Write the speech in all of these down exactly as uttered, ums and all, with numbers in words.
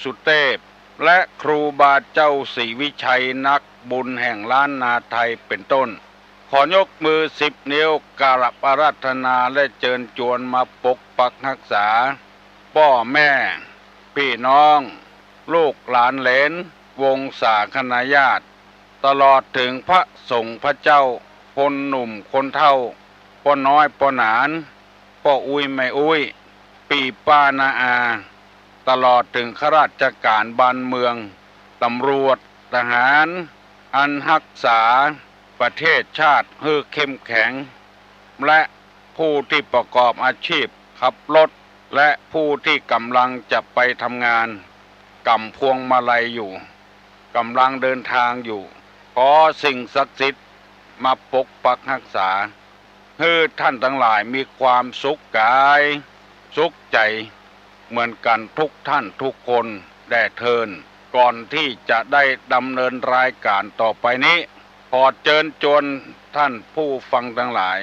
สุเตพ และครูบาเจ้าศรีวิชัยนักบุญแห่งล้านนาไทยเป็นต้น ขอยกมือสิบนิ้วกราบอาราธนาและเจิญจวนมาปกปักฮักษา ป้อแม่ ปี้น้อง ลูกหลานเหลน วงศาคณาญาติ ตลอดเถิงพระสงฆ์พระเจ้า คนหนุ่มคนเฒ่า ป้อน้อยป้อหนาน ป้ออุ๊ยแม่อุ๊ย ปี้ป้าน้าอา ตลอดเถิงข้าราชก๋านบ้านเมือง ตำรวจ ทหาร อันฮักษาประเทศชาติหื้อเข้มแข็ง และผู้ตี้ประกอบอาชีพขับรถ และผู้ตี้ก่ำลังจะไปทำงาน ก๋ำพวงมาลัยอยู่ ก่ำลังเดินทางอยู่ ขอสิ่งศักดิ์สิทธิ์มาปกปักฮักษา หื้อท่านตังหลายมีความสุขก๋าย สุขใจ๋ เหมือนกั๋นทุกท่านทุกคนแด่เทอญ ก่อนตี้จะได้ดำเนินรายก๋านต่อไปนี้ ขอเจิญจวนท่านผู้ฟังตังหลาย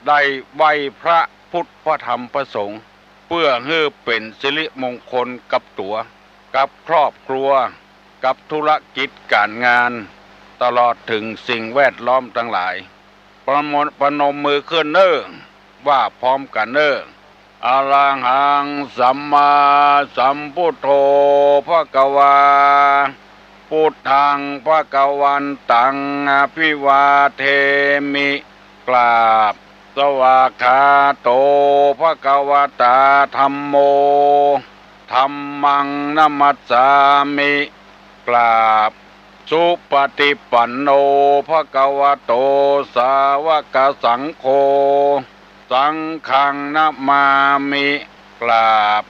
ได้ไหว้พระพุทธพระธรรมพระสงฆ์ เปื้อหื้อเป๋นสิริมงคลกับตั๋ว กับครอบครัว กับธุรกิจก๋านงาน ตลอดเถิงสิ่งแวดล้อมตังหลาย ประมวล ประนมมือขึ้นเน่อ ว่าพร้อมกั๋นเน่อ Arahaṃ sammāsambuddho bhagavā, buddhaṃ bhagavantaṃ abhivādemi. กราบ Svākkhāto bhagavatā dhammo, dhammaṃ namassāmi. กราบ Supaṭipanno bhagavato sāvakasaṅgho, saṅghaṃ namāmi. กราบ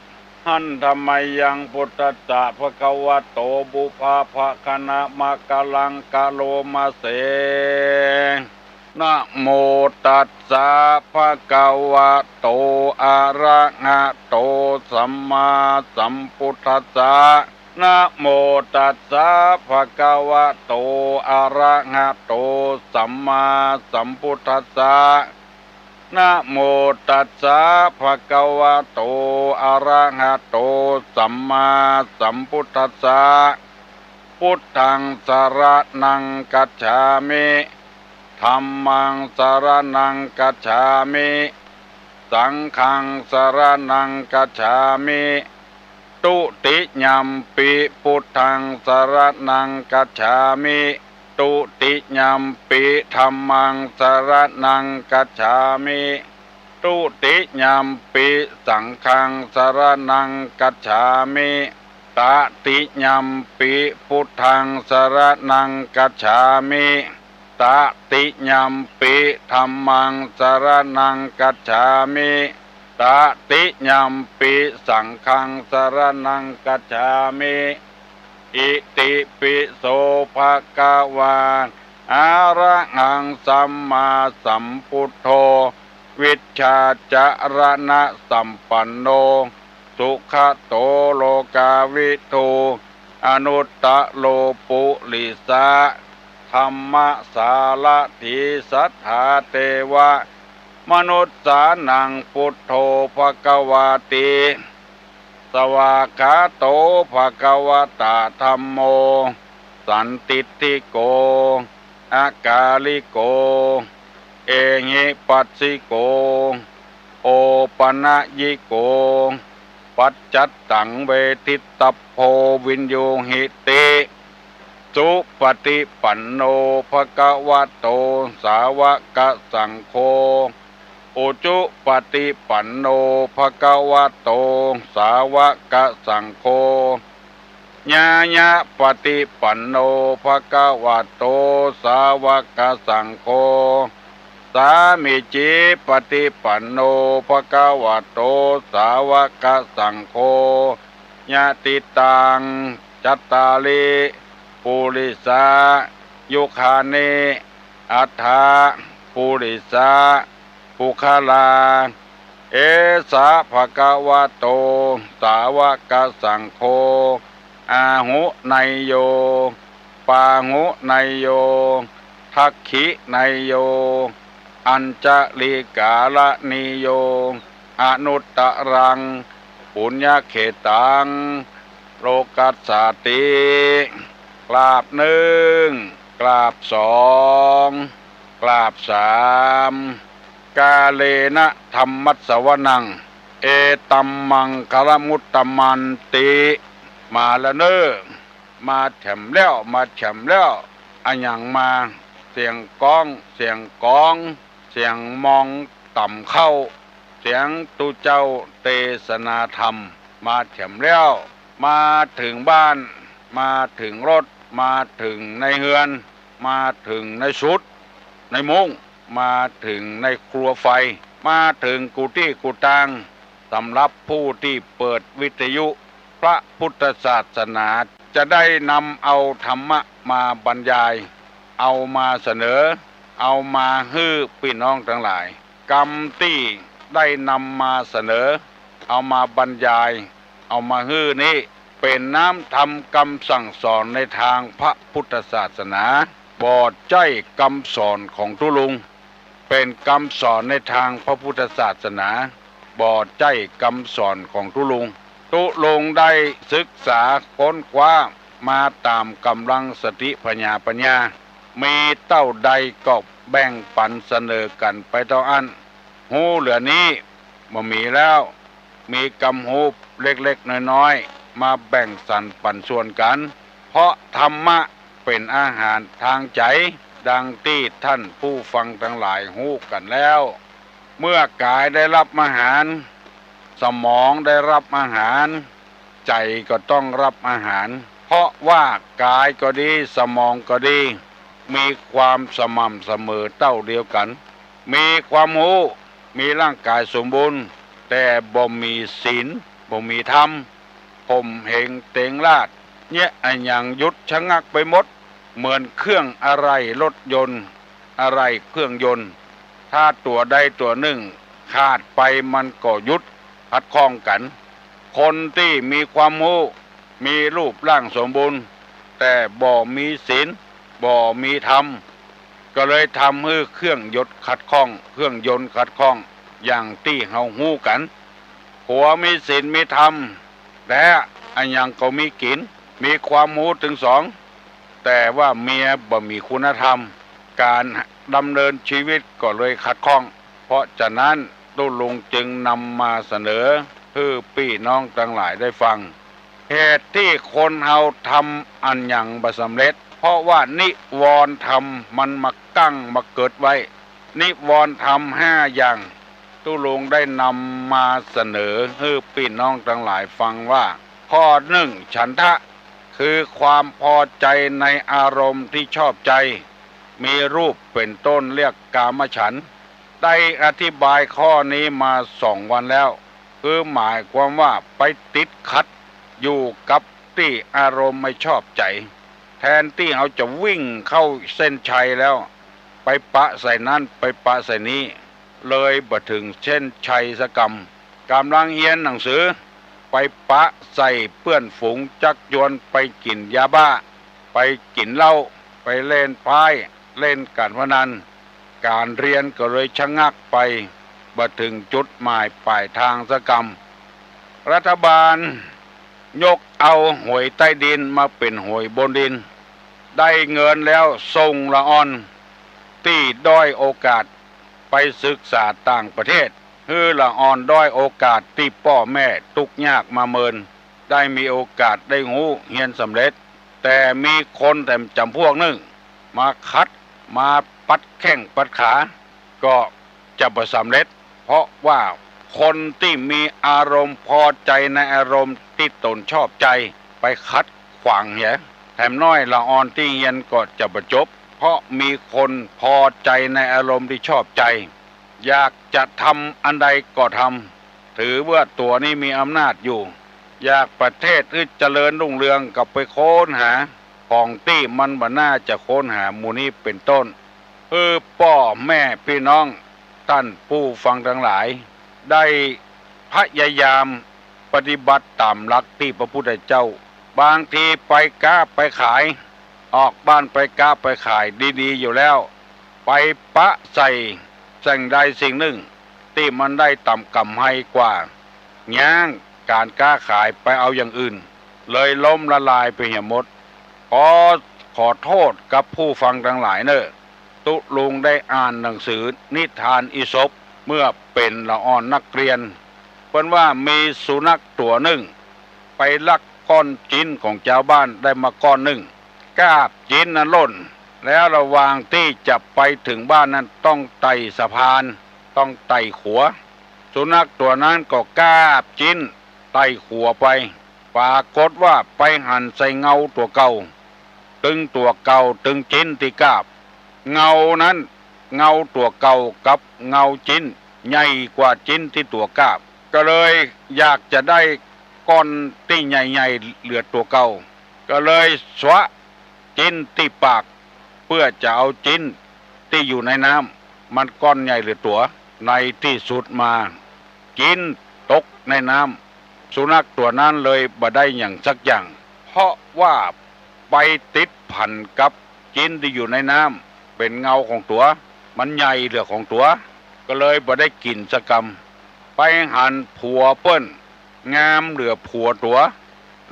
Handa mayaṃ buddhassa bhagavato pubbabhāganamāgallaṃ karoma se. Namo tassa bhagavato arahato sammāsambuddhassa. Namo tassa bhagavato arahato sammāsambuddhassa. Namo tassa bhagavato arahato sammāsambuddhassa. Buddhaṃ saraṇaṃ gacchāmi. Dhammaṃ saraṇaṃ gacchāmi. Saṅghaṃ saraṇaṃ gacchāmi. Dutiyampi buddhaṃ saraṇaṃ gacchāmi. Dutiyampi dhammaṃ saraṇaṃ gacchāmi. Dutiyampi saṅghaṃ saraṇaṃ gacchāmi. Tatiyampi buddhaṃ saraṇaṃ gacchāmi. Tatiyampi dhammaṃ saraṇaṃ gacchāmi. Tatiyampi saṅghaṃ saraṇaṃ gacchāmi. Itipi so bhagavā arahaṃ sammāsambuddho vijjācaraṇasampanno sugato lokavidū anuttaro purisadammasārathi satthā devamanussānaṃ buddho bhagavāti. Svākkhāto bhagavatā dhammo sandiṭṭhiko akāliko ehipassiko opanayiko paccattaṃ veditabbo viññūhīti. Supaṭipanno bhagavato sāvakasaṅgho, ujupaṭipanno bhagavato sāvakasaṅgho, ñāyapaṭipanno bhagavato sāvakasaṅgho, sāmīcipaṭipanno bhagavato sāvakasaṅgho, yadidaṃ cattāri purisayugāni aṭṭha purisapuggalā, esa bhagavato sāvakasaṅgho, āhuneyyo pāhuneyyo dakkhiṇeyyo añjalikaraṇīyo anuttaraṃ puññakkhettaṃ กขัสสาติ กราบนึ่ง กราบสอง กราบสาม กาเลนะธัมมัสสวนัง เอตัมมังคลมุตตมันติ มาแล้วเน่อ มาแถมแล้ว มาแถมแล้ว อะหยังมา เสียงก๊อง เสียงก๋อง เสียงมองต่ำเข้า เสียงตุ๊เจ้าเตสนาธรรม มาแถมแล้ว มาเถิงบ้าน มาเถิงรถ มาเถิงในเฮือน มาเถิงในสุด ในมุ้ง มาเถิงในครัวไฟ มาเถิงกู้ตี้กู้ตาง สำหรับผู้ตี้เปิดวิทยุพระพุทธศาสนา จะได้นำเอาธรรมะมาบรรยาย เอามาเสนอ เอามาหื้อปี้น้องตังหลาย กำตี้ได้นำมาเสนอ เอามาบรรยาย เอามาหื้อนี้ เป๋นน้ำธรรมกำสั่งสอนในตางพระพุทธศาสนา บ่ใจ้กำสอนของตุ๊ลุง เป๋นกำสอนในตางพระพุทธศาสนา บ่ใจ้กำสอนของตุ๊ลุง ตุ๊ลุงได้ศึกษาค้นคว้ามาต๋ามก๋ำลังสติผญาปัญญา มีเต้าใดก็แบ่งปั๋นเสนอกั๋นไปเต้าอั้น ฮู้เหลือนี้บ่มีแล้ว มีกำฮู้เล็กๆ น้อยๆ มาแบ่งสรรปันส่วนกั๋น เพราะธรรมะเป๋นอาหารตางใจ๋ ดังตี้ต้านผู้ฟังตังหลายฮู้กั๋นแล้ว เมื่อกายได้ฮับอาหาร สมองได้ฮับอาหาร ใจ๋ก็ต้องฮับอาหาร เพราะว่ากายก็ดี สมองก็ดี มีความสม่ำเสมอเต้าเดียวกั๋น มีความฮู้ มีร่างกายสมบูรณ์ แต่บ่มีศีล บ่มีธรรม ข่มเหงเตงราษฎร์ เยียะอะหยังหยุดชะงักไปหมด เหมือนเครื่องอะไหล่รถยนต์ อะไหล่เครื่องยนต์ ถ้าตั๋วใดตั๋วนึ่งขาดไปมันก็หยุดขัดข้องกั๋น คนตี้มีความฮู้ มีรูปร่างสมบูรณ์ แต่บ่มีศีล บ่มีธรรม ก็เลยทำหื้อเครื่องยนต์ขัดข้อง เครื่องยนต์ขัดข้อง อย่างตี้เฮาฮู้กั๋น ผัวมีศีลมีธรรมแต๊ อะหยังก็มีกิ๋น มีความฮู้ตึงสอง แต่ว่าเมียบ่มีคุณธรรม ก๋านดำเนินชีวิตก็เลยขัดข้อง เพราะฉะนั้นตุ๊ลุงจึงนำมาเสนอหื้อปี้น้องตังหลายได้ฟัง เหตุตี้คนเฮาทำอะหยังบ่สำเร็จ เพราะว่านิวรณ์ธรรมมันมากั้งมาเกิดไว้ นิวรณ์ธรรมห้าอย่าง ตุ๊ลุงได้นำมาเสนอหื้อปี้น้องตังหลายฟังว่า ข้อนึ่ง ฉันทะ คือความพอใจ๋ในอารมณ์ตี้ชอบใจ๋ มีรูปเป๋นต้นเรียกกามฉันท์ ได้อธิบายข้อนี้มาสองวันแล้ว คือหมายความว่าไปติดขัดอยู่กับตี้อารมณ์ไม่ชอบใจ๋ แทนตี้เฮาจะวิ่งเข้าเส้นชัยแล้ว ไปปะใส่นั้น ไปปะใส่นี้ เลยบ่เถิงเส้นชัยสักกำ ก๋ำลังเฮียนหนังสือ ไปปะใส่เปื้อนฝูง จักจวนไปกิ๋นยาบ้า ไปกิ๋นเหล้า ไปเล่นไพ่ เล่นก๋านพนัน ก๋านเฮียนก็เลยชะงักไป บ่เถิงจุดหมายป๋ายตางสักกำ รัฐบาลยกเอาหวยใต้ดินมาเป๋นหวยบนดิน ได้เงินแล้วส่งละอ่อนตี้ด้อยโอกาสไปศึกษาต่างประเทศ หื้อละอ่อนด้อยโอกาสตี้ป้อแม่ตุ๊กยากมาเมิน ได้มีโอกาสได้ฮู้เฮียนสำเร็จ แต่มีคนแถมจ๋ำพวกนึ่ง มาขัด มาปัดแข้งปัดขา ก็จะบ่สำเร็จ เพราะว่าคนตี้มีอารมณ์พอใจ๋ในอารมณ์ตี้ตนชอบใจ๋ ไปขัดขวางเหีย แถมน้อยละอ่อนตี้เฮียนก็จะบ่จบ เพราะมีคนพอใจ๋ในอารมณ์ตี้ชอบใจ๋ อยากจะทำอันใดก็ทำ ถือว่าตั๋วนี้มีอำนาจอยู่ อยากประเทศหื้อเจริญรุ่งเรืองก็ไปค้นหาของตี้มันบ่น่าจะค้นหา หมู่นี้เป๋นต้น หื้อป้อแม่ปี้น้องต้านผู้ฟังตังหลาย ได้พยายามปฏิบัติต๋ามหลักตี้พระพุทธเจ้า บางทีไปก๊าไปขาย ออกบ้านไปก๊าไปขายดีๆ อยู่แล้ว ไปปะใส่สิ่งใดสิ่งนึ่งตี้มันได้ต๋ามก๋ำไรกว่า ย้างก๋านก๊าขายไปเอาอย่างอื่น เลยล้มละลายไปเหียหมด ขอ ขอโต้ษกับผู้ฟังตังหลายเน่อ ตุ๊ลุงได้อ่านหนังสือนิทานอีสปเมื่อเป๋นละอ่อนนักเรียน เปิ้นว่ามีสุนัขตั๋วนึ่ง ไปลักก้อนจิ๊นของจาวบ้านได้มาก้อนนึ่ง กาบจิ๊นนั้นล่น แล้วระหว่างตี้จะไปเถิงบ้านนั้นต้องไต่สะพาน ต้องไต่ขัว สุนัขตั๋วนั้นก็กาบจิ๊นไต่ขัวไป ปรากฏว่าไปหันใส่เงาตั๋วเก่า ตึงตั๋วเก่าตึงจิ๊นตี้กาบ เงานั้น เงาตั๋วเก่ากับเงาจิ๊นใหญ่กว่าจิ๊นตี้ตั๋วกาบ ก็เลยอยากจะได้ก้อนตี้ใหญ่ๆ เหลือตั๋วเก่า ก็เลยสวะจิ๊นตี้ปาก เปื้อจะเอาจิ๊นตี้อยู่ในน้ำ มันก้อนใหญ่เหลือตั๋ว ในตี้สุดมา จิ๊นตกในน้ำ สุนัขตั๋วนั้นเลยบ่ได้หยังสักอย่าง เพราะว่าไปติดพันกับจิ๊นตี้อยู่ในน้ำ เป๋นเงาของตั๋ว มันใหญ่เหลือของตั๋ว ก็เลยบ่ได้กิ๋นสักกำ ไปหันผัวเปิ้น งามเหลือผัวตั๋ว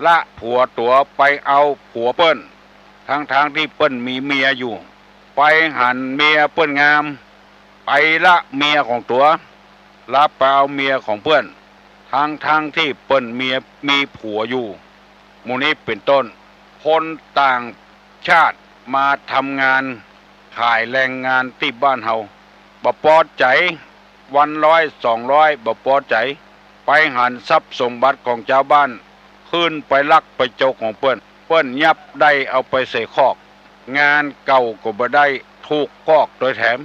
ละผัวตั๋วไปเอาผัวเปิ้น ทั้งๆ ตี้เปิ้นมีเมียอยู่ ไปหันเมียเปิ้นงาม ไปละเมียของตั๋ว ละไปเอาเมียของเปิ้น ทั้งๆ ตี้เปิ้นเมียมีผัวอยู่ หมู่นี้เป๋นต้น คนต่างชาติมาทำงานขายแรงงานตี้บ้านเฮา บ่ปอใจ๋ วันร้อยสองร้อยบ่ปอใจ๋ ไปหันทรัพย์สมบัติของจาวบ้าน ขึ้นไปลักไปโจกของเปิ้น เปิ้นยับได้เอาไปใส่คอก งานเก่าก็บ่ได้ ถูกคอกตวยแถม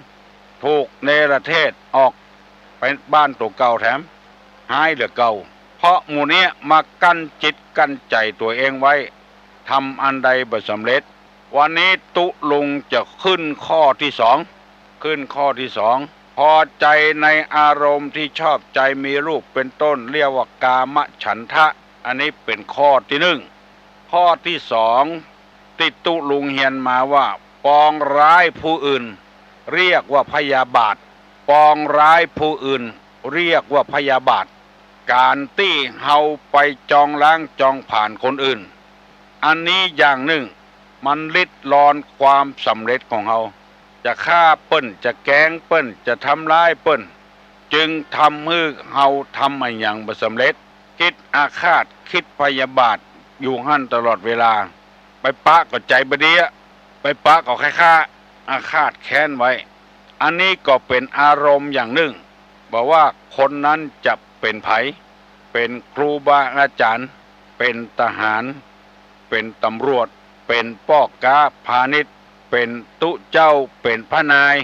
ถูกเนรเทศออกไปบ้านตั๋วเก่าแถม ฮ้ายเหลือเก่า เพราะหมู่เนี้ยมากั้นจิตกั้นใจ๋ตั๋วเองไว้ ทำอันใดบ่สำเร็จ วันนี้ตุ๊ลุงจะขึ้นข้อตี้สอง ขึ้นข้อตี้สอง พอใจ๋ในอารมณ์ตี้ชอบใจ๋มีรูปเป๋นต้น เรียกว่ากามฉันทะ อันนี้เป๋นข้อตี้นึ่ง ข้อตี้สอง ตี้ตุ๊ลุงเฮียนมาว่า ปองร้ายผู้อื่น เรียกว่าพยาบาท ปองร้ายผู้อื่น เรียกว่าพยาบาท ก๋านตี้เฮาไปจองล้างจองผลาญคนอื่น อันนี้อย่างนึ่ง มันริดรอนความสำเร็จของเฮา จะฆ่าเปิ้น จะแกล้งเปิ้น จะทำร้ายเปิ้น จึงทำหื้อเฮาทำอะหยังบ่สำเร็จ กึ๊ดอาฆาต กึ๊ดพยาบาทอยู่หั้นตลอดเวลา ไปปะก็ใจ๋บ่ดีอะ ไปปะก็ใค่ฆ่า อาฆาตแค้นไว้ อันนี้ก็เป๋นอารมณ์อย่างนึ่ง บ่ว่าคนนั้นจะเป๋นใผ เป๋นครูบาอาจ๋ารย์ เป๋นทหาร เป๋นตำรวจ เป๋นป้อก๊าพาณิชย์ เป๋นตุ๊เจ้า เป๋นพระนาย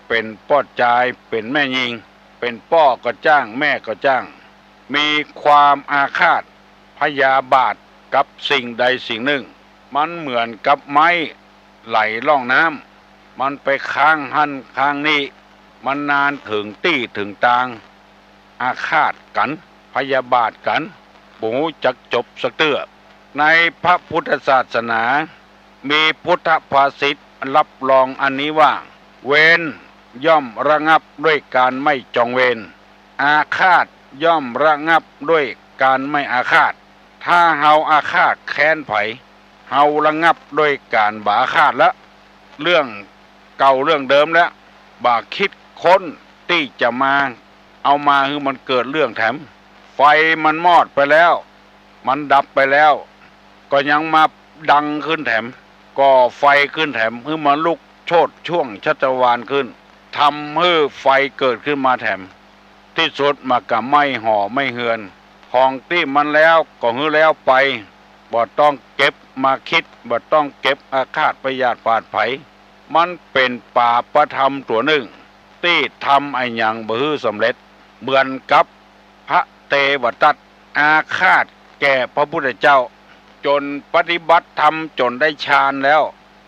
เป๋นป้อจาย เป๋นแม่ญิง เป๋นป้อก็จ้าง แม่ก็จ้าง มีความอาฆาตพยาบาทกับสิ่งใดสิ่งนึ่ง มันเหมือนกับไม้ไหลล่องน้ำ มันไปค้างหั้นค้างนี้ มันนานเถิงตี้เถิงตาง อาฆาตกั๋น พยาบาทกั๋น บ่ฮู้จักจบสักเตื้อ ในพระพุทธศาสนา มีพุทธภาษิตรับรองอันนี้ว่า เวรย่อมระงับด้วยการไม่จองเวร อาฆาตย่อมระงับด้วยการไม่อาฆาต ถ้าเฮาอาฆาตแค้นใผ เฮาระงับด้วยการบ่อาฆาตละ เรื่องเก่าเรื่องเดิมละ บ่าคิดค้นตี้จะมาเอามาหื้อมันเกิดเรื่องแถม ไฟมันมอดไปแล้ว มันดับไปแล้ว ก็ยังมาดังขึ้นแถม ก่อไฟขึ้นแถม หื้อมันลุกโชติช่วงชัชวาลขึ้น ทำหื้อไฟเกิดขึ้นมาแถม ตี้สุดมาก็ไหม้หอไหม้เฮือน ของตี้มันแล้วก็หื้อแล้วไป บ่ต้องเก็บมาคิด บ่ต้องเก็บอาฆาตพยาบาทไผ มันเป๋นปาปธรรมตั๋วนึ่ง ตี้ทำอะหยังบ่หื้อสำเร็จ เหมือนกับพระเตวทัตอาฆาตแก่พระพุทธเจ้า จ๋นปฏิบัติธรรมจ๋นได้ฌานแล้ว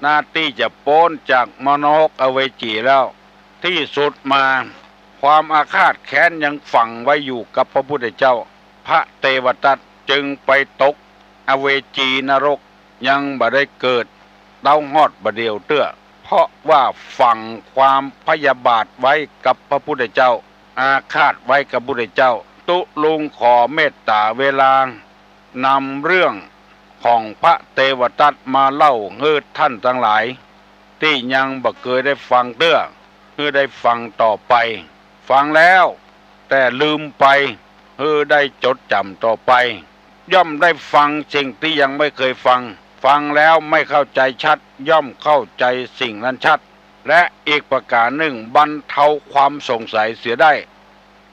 นาตี้จะป๊นจากมรรคอเวจีแล้ว ตี้สุดมา ความอาฆาตแค้นยังฝังไว้อยู่กับพระพุทธเจ้า พระเตวทัตจึงไปตกอเวจีนรก ยังบ่ได้เกิดเต้าฮอดบ่าเดี่ยวเตื้อ เพราะว่าฝังความพยาบาทไว้กับพระพุทธเจ้า อาฆาตไว้กับพุทธเจ้า ตุ๊ลุงขอเมตต๋าเวลานำเรื่อง ของพระเตวทัตมาเล่าหื้อต้านตังหลายตี้ยังบ่เกยได้ฟังเตื้อ หื้อได้ฟังต่อไป ฟังแล้วแต่ลืมไป หื้อได้จดจ๋ำต่อไป ย่อมได้ฟังสิ่งตี้ยังไม่เกยฟัง ฟังแล้วไม่เข้าใจ๋ชัด ย่อมเข้าใจ๋สิ่งนั้นชัด และอีกประก๋านนึ่งบรรเทาความสงสัยเสียได้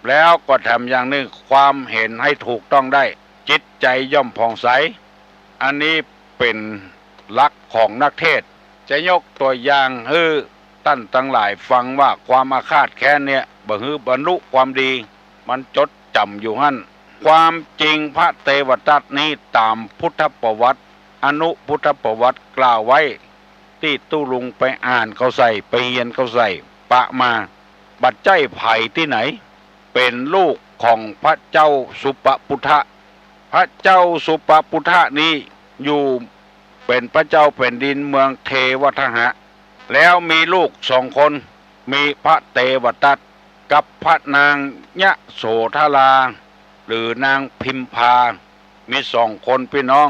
แล้วก็แถมอย่างนึ่งความเห็นหื้อถูกต้องได้ จิตใจ๋ย่อมผ่องใส อันนี้เป๋นหลักของนักเทศน์ จะยกตั๋วอย่างหื้อต้านตังหลายฟังว่าความอาฆาตแค้นเนี่ยบ่หื้อบรรลุความดี มันจดจ๋ำอยู่หั้น ความจริงพระเตวทัตนี้ต๋ามพุทธประวัติ อนุพุทธประวัติกล่าวไว้ ตี้ตุ๊ลุงไปอ่านเข้าใส่ ไปเฮียนเข้าใส่ ปะมา บ่ใจ้ใผตี้ไหน เป๋นลูกของพระเจ้าสุปปุทธะ พระเจ้าสุปปุทธะนี้อยู่เป๋นพระเจ้าแผ่นดินเมืองเทวทหะ แล้วมีลูกสองคน มีพระเตวทัตกับพระนางยโสธรา หรือนางพิมพา มีสองคนปี้น้อง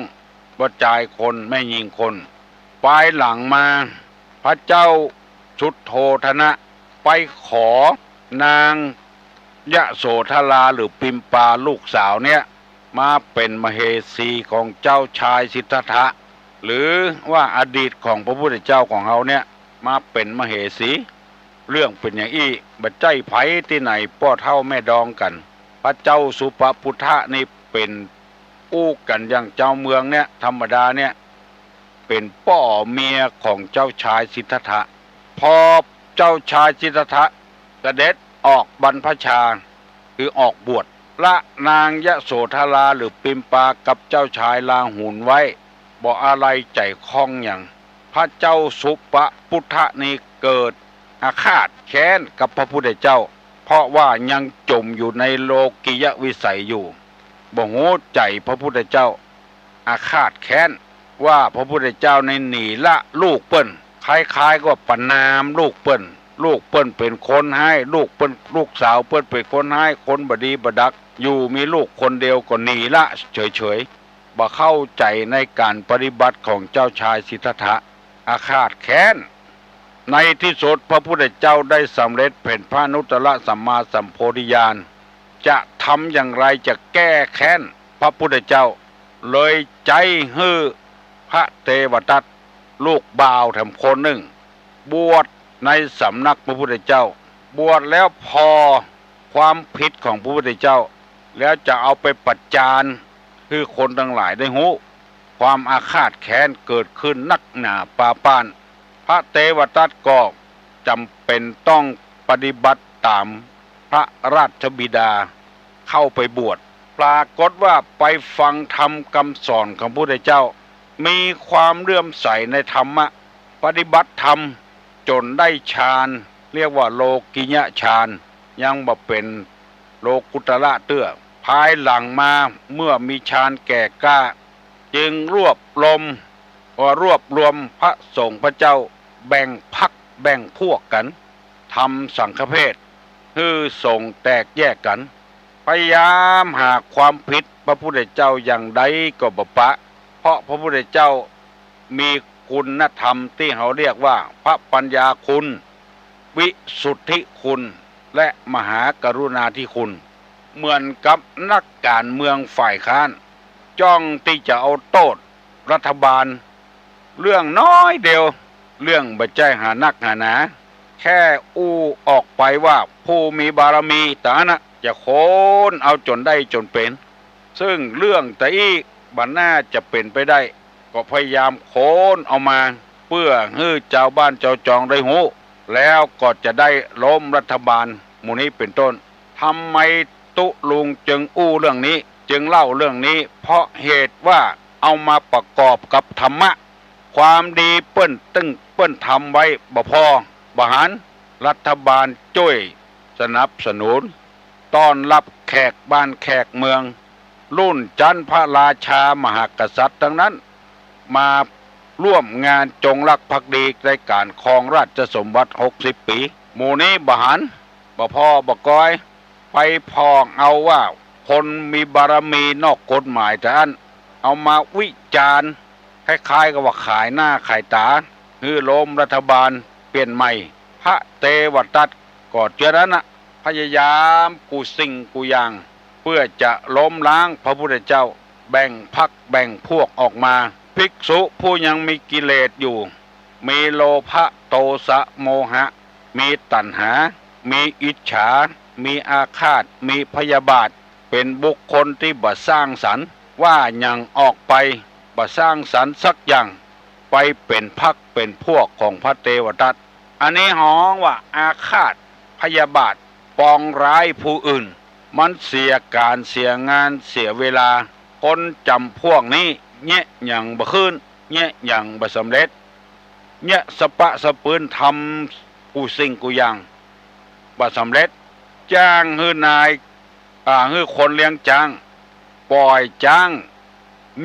ป้อจายคนแม่ญิงคน ปายหลังมา พระเจ้าสุโธทนะไปขอนางยโสธราหรือพิมพาลูกสาวเนี่ย มาเป๋นมเหสีของเจ้าชายสิทธัตถะ หรือว่าอดีตของพระพุทธเจ้าของเฮาเนี่ย มาเป๋นมเหสี เรื่องเป๋นอย่างอี้ บ่ใจ้ใผตี้ไหน ป้อเฒ่าแม่ดองกั๋น พระเจ้าสุปปุทธะนี่เป๋นอู้กั๋นอย่างจาวเมืองเนี่ย ธรรมดาเนี่ย เป๋นป้อเมียของเจ้าชายสิทธัตถะ พอเจ้าชายสิทธัตถะเสด็จออกบรรพชา คือออกบวช ละนางยโสธราหรือพิมพากับเจ้าชายราหุลไว้ บ่อาลัยใจ๋ข้องหยัง พระเจ้าสุปปุทธะนี้เกิดอาฆาตแค้นกับพระพุทธเจ้า เพราะว่ายังจ๋มอยู่ในโลกิยวิสัยอยู่ บ่ฮู้ใจ๋พระพุทธเจ้า อาฆาตแค้นว่าพระพุทธเจ้าในหนีละลูกเปิ้น คล้ายๆ ก็ประณามลูกเปิ้น ลูกเปิ้นเป๋นคนฮ้าย ลูกเปิ้น ลูกสาวเปิ้นเป๋นคนฮ้าย คนบ่ดีบ่ดัก อยู่มีลูกคนเดียวก็หนีละเฉยๆ บ่เข้าใจ๋ในก๋านปฏิบัติของเจ้าชายสิทธัตถะ อาฆาตแค้น ในที่สุดพระพุทธเจ้าได้สำเร็จเป๋นพระอนุตตรสัมมาสัมโพธิญาณ จะทำอย่างไรจะแก้แค้นพระพุทธเจ้า เลยใจ๊หื้อพระเตวทัตลูกบ่าวแถมคนนึ่ง บวชในสำนักพระพุทธเจ้า บวชแล้วผ่อความผิดของพระพุทธเจ้า แล้วจะเอาไปประจานหื้อคนตังหลายได้ฮู้ ความอาฆาตแค้นเกิดขึ้นนักหนาปาป้าน พระเตวทัตก็จ๋ำเป๋นต้องปฏิบัติต๋ามพระราชบิดา เข้าไปบวช ปรากฏว่าไปฟังธรรมกำสอนของพระพุทธเจ้า มีความเลื่อมใสในธรรมะ ปฏิบัติธรรมจ๋นได้ฌาน เรียกว่าโลกิยฌาน ยังบ่เป๋นโลกุตตระเตื้อ ภายหลังมาเมื่อมีฌานแก่กล้า จึงรวบรวม ว่ารวบรวมพระสงฆ์พระเจ้าแบ่งพรรคแบ่งพวกกั๋น ทำสังฆเพศ หื้อสงฆ์แตกแยกกั๋น พยายามหาความผิดพระพุทธเจ้าอย่างใดก็บ่ปะ เพราะพระพุทธเจ้ามีคุณธรรมตี้เฮาเรียกว่าพระปัญญาคุณ วิสุทธิคุณ และมหากรุณาธิคุณ เหมือนกับนักก๋านเมืองฝ่ายค้าน จ้องตี้จะเอาโต้ษรัฐบาล เรื่องน้อยเดียว เรื่องบ่ใจ้หานักหาหนา แค่อู้ออกไปว่าผู้มีบารมีต๋านะจะโค้นเอาจ๋นได้จ๋นเป๋น ซึ่งเรื่องตะอี้บ่น่าจะเป๋นไปได้ ก็พยายามโค้นเอามา เปื้อหื้อจาวบ้านจาวจองได้ฮู้ แล้วก็จะได้ล้มรัฐบาล หมู่นี้เป๋นต้น ทำไมตุ๊ลุงจึงอู้เรื่องนี้ จึงเล่าเรื่องนี้ เพราะเหตุว่าเอามาประกอบกับธรรมะ ความดีเปิ้นตึงเปิ้นทำไว้บ่ผ่อ บ่หัน รัฐบาลจ้วยสนับสนุน ต้อนรับแขกบ้านแขกเมือง รุ่นจั๊นพระราชามหากษัตริย์ตังนั้น มาร่วมงานจงรักภักดีในก๋านครองราชสมบัติหกสิบปี๋ หมู่นี้บ่หัน บ่ผ่อบ่กอย ไปผ่องเอาว่าคนมีบารมีนอกกฎหมายต๋าอั้น เอามาวิจารณ์ คล้ายๆ กับว่าขายหน้าขายต๋า หื้อล้มรัฐบาลเปลี่ยนใหม่ พระเตวทัตก็เจือนั้นนะ พยายามกู้สิ่งกู้อย่าง เพื่อจะล้มล้างพระพุทธเจ้า แบ่งพรรคแบ่งพวกออกมา ภิกษุผู้ยังมีกิเลสอยู่ มีโลภะ โทสะ โมหะ มีตัณหา มีอิจฉา มีอาฆาต มีพยาบาท เป๋นบุคคลตี้บ่สร้างสรรค์ ว่าหยังออกไป บ่สร้างสรรค์สักอย่าง ไปเป๋นพรรคเป๋นพวกของพระเตวทัต อันนี้ฮ้องว่าอาฆาต พยาบาท ปองร้ายผู้อื่น มันเสียก๋านเสียงานเสียเวลา คนจ๋ำพวกนี้ เยียะหยังบ่ขึ้น เยียะหยังบ่สำเร็จ เยียะสะปะสะปืน ทำกู้สิ่งกู้อย่าง บ่สำเร็จ จ้างหื้อนาย อ่า หื้อคนเลี้ยงจ๊าง ป่อยจ๊าง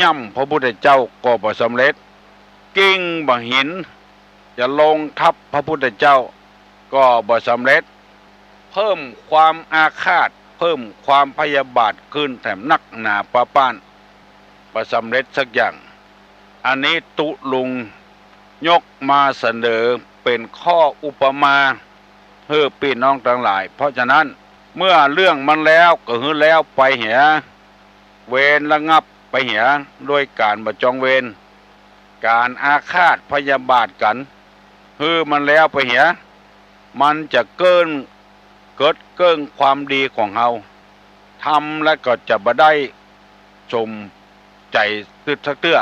ย่ำพระพุทธเจ้าก็บ่สำเร็จ กลิ้งบ่าหิน จะลงทับพระพุทธเจ้าก็บ่สำเร็จ เพิ่มความอาฆาต เพิ่มความพยาบาทขึ้นแถมนักหนาปาป้าน บ่สำเร็จสักอย่าง อันนี้ตุ๊ลุงยกมาเสนอเป๋นข้ออุปมา หื้อปี้น้องตังหลาย เพราะฉะนั้น เมื่อเรื่องมันแล้วก็หื้อแล้วไปเหีย เวรระงับไปเหีย ด้วยก๋านบ่จองเวร ก๋านอาฆาตพยาบาทกั๋น หื้อมันแล้วไปเหีย มันจะเกิน เกิดเกิ่งความดีของเฮา ทำแล้วก็จะบ่ได้สมใจ๋ตึดสักเตื้อ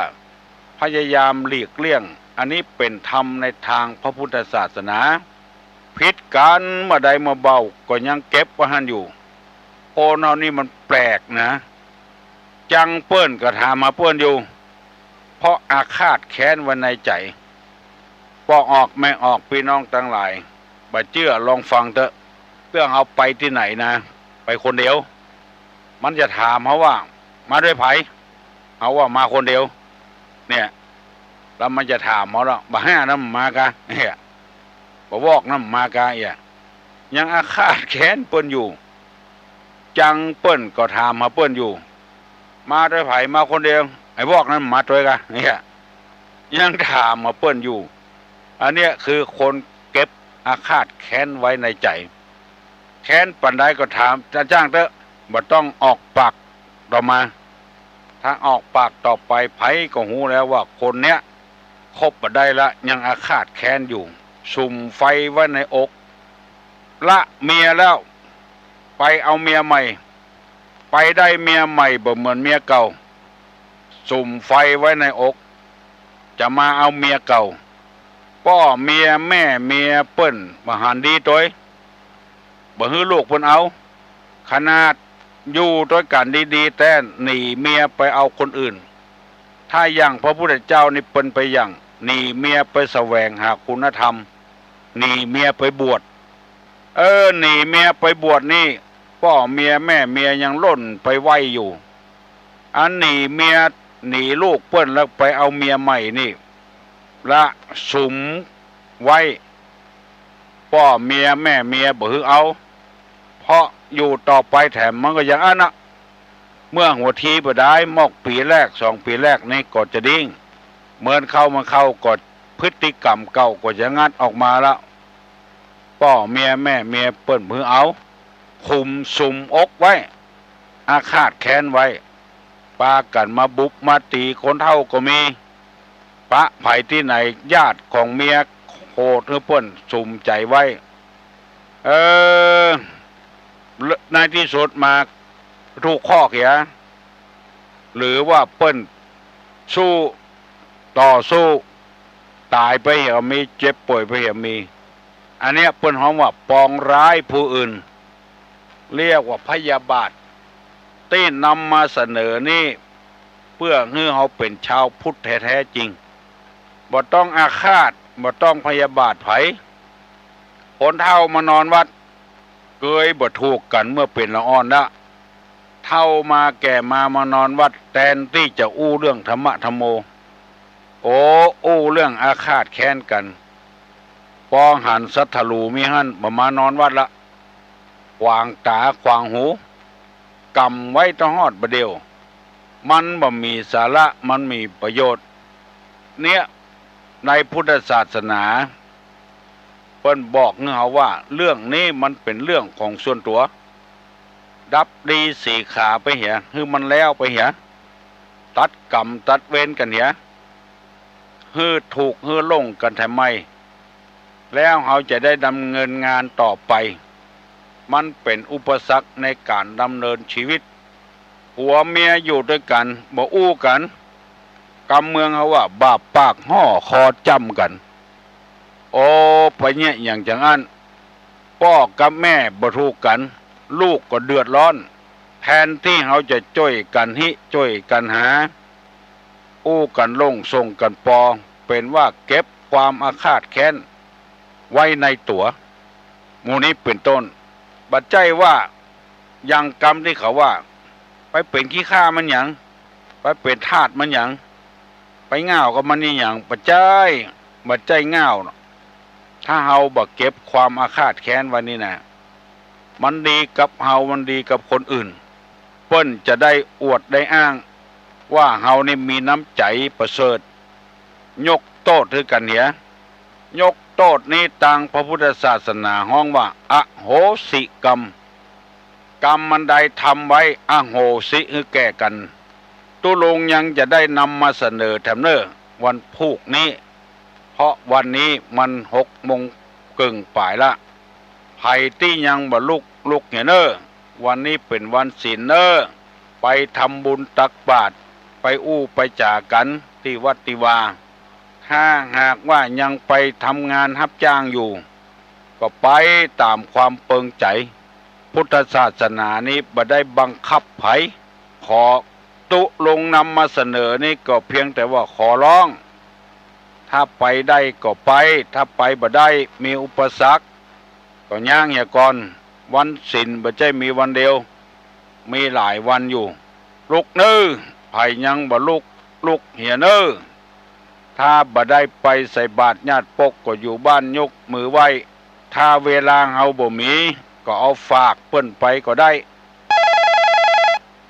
พยายามหลีกเลี่ยง อันนี้เป๋นธรรมในตางพระพุทธศาสนา ผิดกั๋นเมื่อใดเมื่อเบาก็ยังเก็บไว้หั้นอยู่ คนเฮานี่มันแปลกนะ จังเปิ้นก็ถามหาเปิ้นอยู่ เพราะอาฆาตแค้นไว้ในใจ๋ ป้อออกแม่ออก ปี้น้องตังหลาย บ่เจื้อลองฟังเต๊อะ เตื้องเฮาไปตี้ไหนนะ ไปคนเดียว มันจะถามเฮาว่า มาด้วยใผ เฮาว่ามาคนเดียว เนี่ย แล้วมันจะถามเฮาละ บ่าห้านั้นมากะ เนี่ย บ่าวอกนั้นมากะ เนี่ย ยังอาฆาตแค้นเปิ้นอยู่ จังเปิ้นก็ถามหาเปิ้นอยู่ มาด้วยใผ มาคนเดียว ไอ้วอกนั้นมาด้วยกะ เนี่ย ยังถามหาเปิ้นอยู่ อันเนี้ยคือคนเก็บอาฆาตแค้นไว้ในใจ๋ แค้นปานใดก็ถาม จะจ้างเต๊อะ บ่ต้องออกปากต่อมา ถ้าออกปากต่อไป ใผก็ฮู้แล้วว่าคนเนี้ยคบบ่ได้ละ ยังอาฆาตแค้นอยู่ สุมไฟไว้ในอก ละเมียแล้ว ไปเอาเมียใหม่ ไปได้เมียใหม่บ่เหมือนเมียเก่า สุมไฟไว้ในอก จะมาเอาเมียเก่า ป้อเมียแม่เมียเปิ้นบ่หันดีตวย บ่หื้อลูกเปิ้นเอา ขนาดอยู่ตวยกั๋นดีๆ แต๊หนีเมียไปเอาคนอื่น ถ้าอย่างพระพุทธเจ้านี่เปิ้นไปหยั่ง หนีเมียไปแสวงหาคุณธรรม หนีเมียไปบวช เออ หนีเมียไปบวชนี่ ป้อเมียแม่เมียยังล่นไปไหว้อยู่ อันหนีเมีย หนีลูกเปิ้นแล้วไปเอาเมียใหม่นี่ ละสุมไว้ ป้อเมียแม่เมียบ่หื้อเอา เพราะอยู่ต่อไปแถมมันก็ยังอั้นนะ เมื่อหัวทีบ่ได้ มอกปี๋แรกสองปี๋แรกนี่ก็จะดิ้ง เหมือนเข้ามาเข้าก็พฤติกรรมเก่าก็จะงัดออกมาละ ป้อเมียแม่เมียเปิ้นบ่หื้อเอา ขุมสุมอกไว้ อาฆาตแค้นไว้ ปากั๋นมาบุบมาตี๋คนเฒ่าก็มี ปะใผตี้ไหน ญาติของเมียโหดหื้อเปิ้นสุมใจ๋ไว้ เออ ในตี้สุดมาถูกข้อเหีย หรือว่าเปิ้นสู้ ต่อสู้ ต๋ายไปเหียมี เจ็บป่วยไปเหียมี อันเนี้ยเปิ้นฮ้องว่าปองร้ายผู้อื่น เรียกว่าพยาบาท ตี้นำมาเสนอนี่ เปื้อหื้อเฮาเป๋นชาวพุทธแท้ๆ จริง บ่ต้องอาฆาต บ่ต้องพยาบาทใผ คนเฒ่ามานอนวัด เกยบ่ถูกกั๋นเมื่อเป๋นละอ่อนละ เฒ่ามาแก่มามานอนวัด แตนตี้จะอู้เรื่องธรรมะธัมโม โอ้ อู้เรื่องอาฆาตแค้นกั๋น ปองหันศัตรู๋มีหั้น บ่มานอนวัดละ ขวางต๋าขวางหู ก๋ำไว้ตะฮอดบ่าเดี่ยว มันบ่มีสาระ มันมีประโยชน์ เนี่ย ในพุทธศาสนา เปิ้นบอกหื้อเฮาว่า เรื่องนี้มันเป๋นเรื่องของส่วนตั๋ว ดับดีสีขาไปเหีย หื้อมันแล้วไปเหีย ตัดกรรมตัดเวรกั๋นเหีย หื้อถูกหื้อหลงกั๋นแถมใหม่ แล้วเฮาจะได้ดำเนินงานต่อไป มันเป๋นอุปสรรคในก๋านดำเนินชีวิต ผัวเมียอยู่ตวยกั๋น บ่อู้กั๋น กำเมืองเฮาว่า บาปปากห่อคอจ้ำกั๋น โอ้ ไปเยียะหยังจาอั้น ป้อกับแม่บ่ถูกกั๋น ลูกก็เดือดร้อน แทนตี้เฮาจะจ้วยกั๋นฮิ จ้วยกั๋นหา อู้กั๋นหลงส่งกั๋นปอ เป๋นว่าเก็บความอาฆาตแค้นไว้ในตั๋ว หมู่นี้เป๋นต้น บ่ใจ้ว่า อย่างกำตี้เขาว่า ไปเป๋นขี้ข้ามันหยัง ไปเป๋นทาสมันหยัง ไปง่าวกับมันนี่หยัง บ่ใจ้ บ่ใจ้ง่าวเนาะ ถ้าเฮาบ่เก็บความอาฆาตแค้นไว้นี่นะ มันดีกับเฮา มันดีกับคนอื่น เปิ้นจะได้อวดได้อ้างว่าเฮานี่มีน้ำใจ๋ประเสริฐ ยกโต้ษหื้อกั๋นเหีย ยกโต้ษนี้ตางพระพุทธศาสนาฮ้องว่า อโหสิกรรม กรรมอันใดทำไว้ อโหสิหื้อแก่กั๋น ตุ๊ลุงยังจะได้นำมาเสนอแถมเน่อ วันพูกนี้ เพราะวันนี้มันหกโมงเกิ่งป๋ายละ ใผตี้ยังบ่ลุก ลุกเหียเน่อ วันนี้เป๋นวันศีลเน่อ ไปทำบุญตักบาตร ไปอู้ไปจ๋ากั๋นตี้วัดตี้วา ถ้าหากว่ายังไปทำงานฮับจ้างอยู่ ก็ไปต๋ามความเปิงใจ๋ พุทธศาสนานี้บ่ได้บังคับใผ ขอตุ๊ลุงนำมาเสนอนี้ก็เพียงแต่ว่าขอร้อง ถ้าไปได้ก็ไป ถ้าไปบ่ได้มีอุปสรรค ก็ย้างเหียก่อน วันศีลบ่ใจ้มีวันเดียว มีหลายวันอยู่ ลุกเน่อ ใผยังบ่ลุก ลุกเหียเน่อ ถ้าบ่ได้ไปใส่บาตรญาติปกก็อยู่บ้านยกมือไหว้ ถ้าเวลาเฮาบ่มี ก็เอาฝากเปิ้นไปก็ได้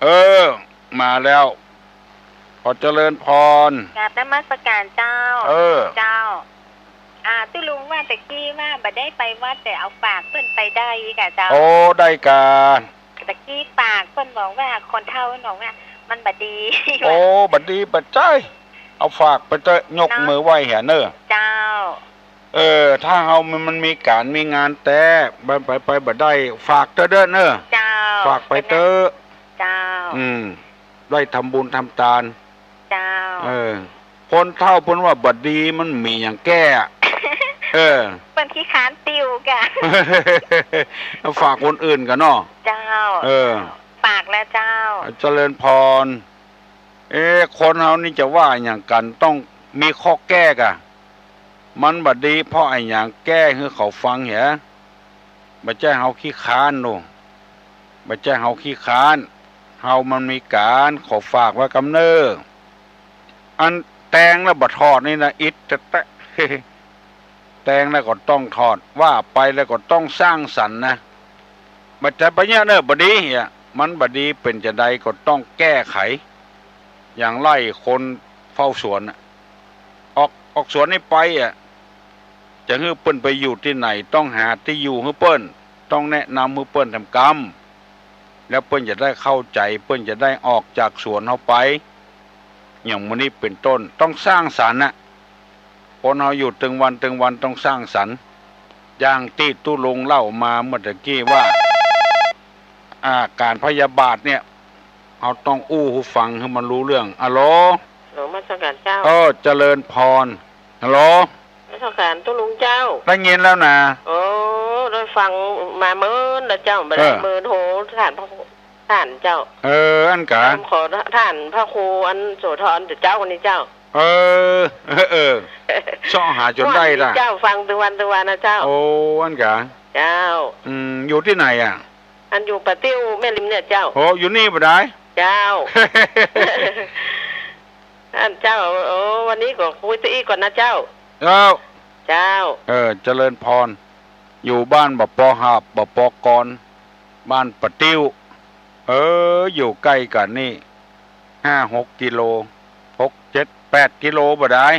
เออ มาแล้ว ขอเจริญพร กราบนมัสการเจ้า เออ เจ้า อ่า ตุ๊ลุงว่าตะกี้ว่าบ่ได้ไปวัด แต่เอาฝากเปิ้นไปได้ก่าเจ้า โอ้ ได้ก่า ตะกี้ฝากเปิ้นบอกว่า คนเฒ่าเปิ้นบอกว่า มันบ่ดี โอ้ บ่ดีบ่ใจ้ เอาฝากไปเต๊อะ ยกมือไหว้เหียเน่อ เจ้า เออ ถ้าเฮามัน มันมีก๋านมีงานแต๊ มันไป ไปบ่ได้ ฝากเต๊อะเน่อ เจ้า ฝากไปเต๊อะ เจ้า อืม ได้ทำบุญทำตาน เจ้า เออ คนเฒ่าเปิ้นว่าบ่ดี มันมีหยังแก้อะ เออ เปิ้นขี้คร้านติ้วก่า ฝากคนอื่นก่าเนาะ เจ้า เออ ฝากแล้วเจ้า เจริญพร เอ๊ะ คนเฮานี่จะว่าหยังกั๋น ต้องมีข้อแก้ก่า มันบ่ดีเพราะอะหยัง แก้หื้อเขาฟังเหีย บ่ใจ้เฮาขี้คร้านโน่ บ่ใจ้เฮาขี้คร้าน เฮามันมีก๋าน ขอฝากไว้กำเน่อ อันแต่งแล้วบ่ถอดนี่นะ อิดแต๊ะๆ แต่งแล้วก็ต้องถอด ว่าไปแล้วก็ต้องสร้างสรรค์นะ บ่ใจ้ไปเยียะเน่อ บ่ดีเหีย มันบ่ดีเป๋นจาใดก็ต้องแก้ไข อย่างไล่คนเฝ้าสวนน่ะ ออก ออกสวนนี่ไปอะ จะหื้อเปิ้นไปอยู่ตี้ไหน ต้องหาตี้อยู่หื้อเปิ้น ต้องแนะนำหื้อเปิ้นแถมกำ แล้วเปิ้นจะได้เข้าใจ๋ เปิ้นจะได้ออกจากสวนเฮาไป อย่างมื้อนี้เป๋นต้น ต้องสร้างสรรค์น่ะ คนเฮาอยู่ตึงวันตึงวันต้องสร้างสรรค์ อย่างตี้ตุ๊ลุงเล่ามาเมื่อตะกี้ว่า อ่า ก๋านพยาบาทเนี่ย เฮาต้องอู้หื้อฟังหื้อมันฮู้เรื่อง อะโหล นมัสการเจ้า เออ เจริญพร ฮัลโหล นมัสการตุ๊ลุงเจ้า ได้ยินแล้วนะ โอ้ ได้ฟังมาเมินแล้วเจ้า บ่ได้ เออ เมินโหท่านพระครู ท่านเจ้า เออ อั้นกา ขอท่านพระครูอันโสธรเจ้านี่เจ้า เออ เออ เออ เซาะหาจ๋นได้ละ เจ้า ฟังตึงวันตึงวันนะเจ้า โอ้ อั้นกา เจ้า อืม อยู่ตี้ไหนอะ อันอยู่ป่าติ้วแม่ริมเนี่ยเจ้า โอ้ อยู่นี่บ่ได้ เจ้า อั้นเจ้า โอ้ วันนี้ก็คุยตี้อี้ก่อนนะเจ้า เจ้า เจ้า เออ เจริญพร อยู่บ้านบ่ปอหาบ บ่ปอกร บ้านป่าติ้ว เออ อยู่ใก้กั๋นนี่ ห้าหกกิโล หกเจ็ดแปดกิโลบ่ดาย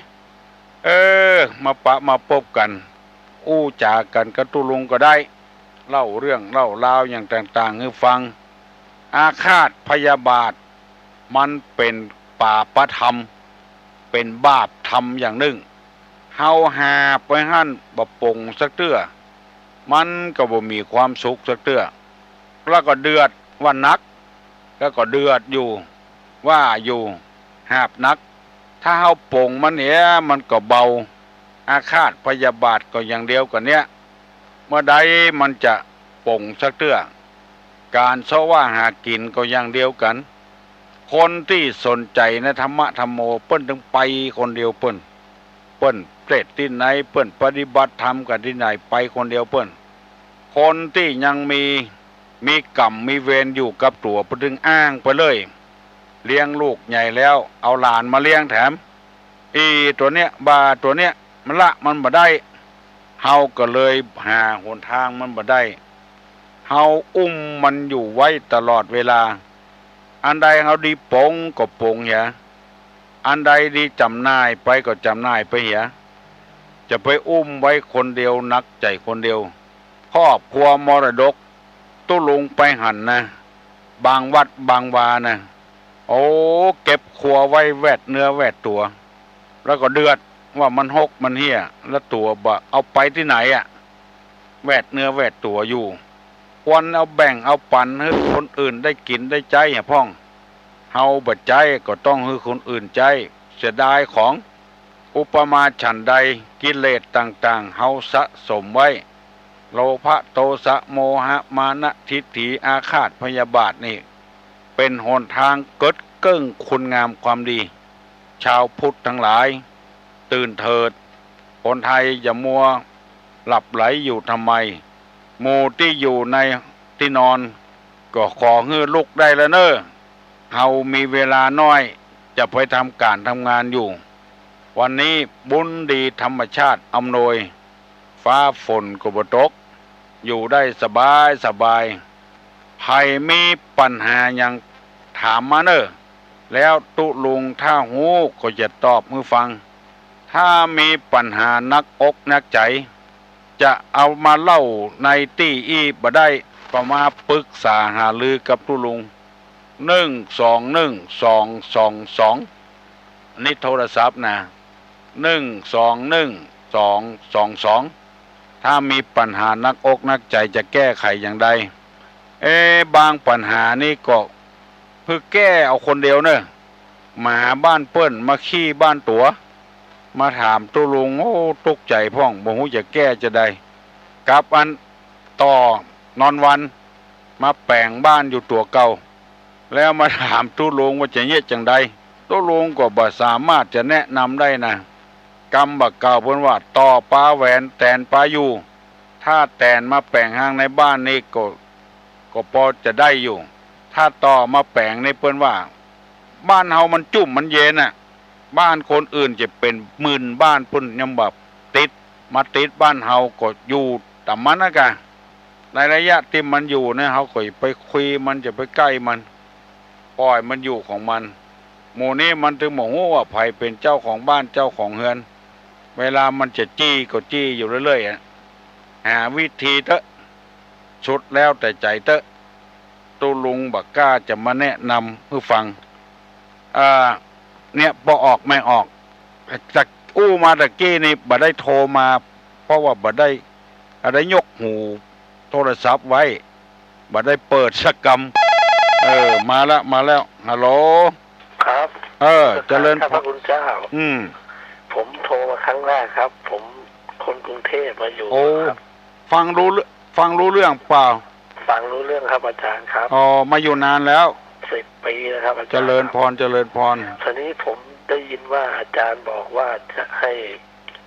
เออ มาปะมาปบกั๋น อู้จ๋ากั๋นกับตุ๊ลุงก็ได้ เล่าเรื่องเล่าราวอย่างต่างๆ หื้อฟัง อาฆาตพยาบาท มันเป๋นปาปธรรม เป๋นบาปธรรมอย่างนึ่ง เฮาหาบไว้หั้นบ่ป๋งสักเตื้อ มันก็บ่มีความสุขสักเตื้อ แล้วก็เดือดว่านัก แล้วก็เดือดอยู่ ว่าอยู่ หาบนัก ถ้าเฮาป๋งมันเหีย มันก็เบา อาฆาตพยาบาทก็อย่างเดียวกั๋นเนี้ย เมื่อใดมันจะป๋งสักเตื้อ ก๋านเซาะว่าหากิ๋นก็อย่างเดียวกั๋น คนตี้สนใจ๋ในธรรมะธัมโม เปิ้นตึงไปคนเดียวเปิ้น เปิ้นเตศน์ตี้ไหน เปิ้นปฏิบัติธรรมกั๋นตี้ไหน ไปคนเดียวเปิ้น คนตี้ยังมี มีกรรมมีเวรอยู่กับตั๋ว เปิ้นตึงอ้างไปเลย เลี้ยงลูกใหญ่แล้ว เอาหลานมาเลี้ยงแถม อี่ตั๋วเนี้ย บ่าตั๋วเนี้ย มันละมันบ่ได้ เฮาก็เลยหาหนตางมันบ่ได้ เฮาอุ้มมันอยู่ไว้ตลอดเวลา อันใดเฮาดีป๋งก็ป๋งเหีย อันใดดีจ๋ำหน่ายไปก็จ๋ำหน่ายไปเหีย จะไปอุ้มไว้คนเดียว หนักใจ๋คนเดียว ครอบครัวมรดก ตุ๊ลุงไปหั้นนะ บางวัดบางวานะ โอ้ เก็บครัวไว้แวดเนื้อแวดตั๋ว แล้วก็เดือดว่ามันหกมันเหีย แล้วตั๋วบ่าเอาไปตี้ไหนอะ แวดเนื้อแวดตั๋วอยู่ ควรเอาแบ่งเอาปั๋นหื้อคนอื่นได้กิ๋นได้ใจ๊อะพ่อง เฮาบ่ใจ๊ก็ต้องหื้อคนอื่นใจ๊ เสียดายของ อุปมาฉันใด กิเลสต่างๆ เฮาสะสมไว้ โลภะ โทสะ โมหะ มานะ ทิฏฐิ อาฆาตพยาบาทนี่ เป๋นหนตางเกิดเกิ่งคุณงามความดี ชาวพุทธทั้งหลาย ตื่นเถิด คนไทยอย่ามัวหลับไหลอยู่ทำไม หมู่ตี้อยู่ในตี้นอน ก็ขอหื้อลุกได้แล้วเน่อ เฮามีเวลาน้อย จะไปทำก๋านทำงานอยู่ วันนี้บุญดีธรรมชาติอำนวย ฟ้าฝนก็บ่ตก อยู่ได้สบายสบาย ใผมีปัญหาหยังถามมาเน่อ แล้วตุ๊ลุงถ้าฮู้ก็จะตอบหื้อฟัง ถ้ามีปัญหาหนักอกหนักใจ๋ จะเอามาเล่าในตี้อี้บ่ได้ ก็มาปรึกษาหารือกับตุ๊ลุง หนึ่งสองหนึ่งสองสองสอง นี่โทรศัพท์นะ หนึ่งสองหนึ่งสองสองสอง ถ้ามีปัญหาหนักอกหนักใจ๋จะแก้ไขอย่างใด เอ๊ะ บางปัญหานี่ก็เพื่อแก้เอาคนเดียวเน่อ หมาบ้านเปิ้นมาขี้บ้านตั๋ว มาถามตุ๊ลุง โอ้ ตุ๊กใจ๋พ่อง บ่ฮู้จะแก้จะใด กับอันต่อนอนวัน มาแป๋งบ้านอยู่ตั๋วเก่า แล้วมาถามตุ๊ลุงว่าจะเยียะจังใด ตุ๊ลุงก็บ่สามารถจะแนะนำได้นะ กำบ่าเก่าเปิ้นว่าต่อปาแหวนแตนปาอยู่ ถ้าแตนมาแป๋งหางในบ้านนี่ก็ ก็ปอจะได้อยู่ ถ้าต่อมาแป๋งนี่เปิ้นว่า บ้านเฮามันจุ่มมันเย็นน่ะ บ้านคนอื่นจะเป๋นหมื่นบ้านปุ้นยังบ่ติด มาติดบ้านเฮาก็อยู่ต๋ามมันนะกะ ในระยะตี้มันอยู่เนี่ย เฮาก็อย่าไปคุยมัน อย่าไปใก้มัน ป่อยมันอยู่ของมัน หมู่นี้มันตึงบ่ฮู้ว่าใผเป๋นเจ้าของบ้านเจ้าของเฮือน เวลามันจะจี้ก็จี้อยู่เรื่อยๆ อะ หาวิธีเต๊อะ สุดแล้วแต่ใจ๋เต๊อะ ตุ๊ลุงบ่กล้าจะมาแนะนำหื้อฟัง อ่า เนี่ย ปอออกแม่ออก จะอู้มาตะกี้นี่บ่ได้โทรมา เพราะว่าบ่ได้ บ่ได้ยกหูโทรศัพท์ไว้ บ่ได้เปิดสักกำ เออ มาแล้ว มาแล้ว ฮัลโหล ครับ เออ เจริญพร ครับ พระคุณเจ้า อืม ผมโทรมาครั้งแรกครับ ผมคนกรุงเทพฯมาอยู่ โอ้ ครับ ฟังรู้เรื่อง ฟังรู้เรื่องเปล่า ฟังรู้เรื่องครับอาจารย์ครับ อ๋อ มาอยู่นานแล้ว สิบปีแล้วครับอาจารย์ เจริญพร ครับ เจริญพร ทีนี้ผมได้ยินว่าอาจารย์บอกว่าจะให้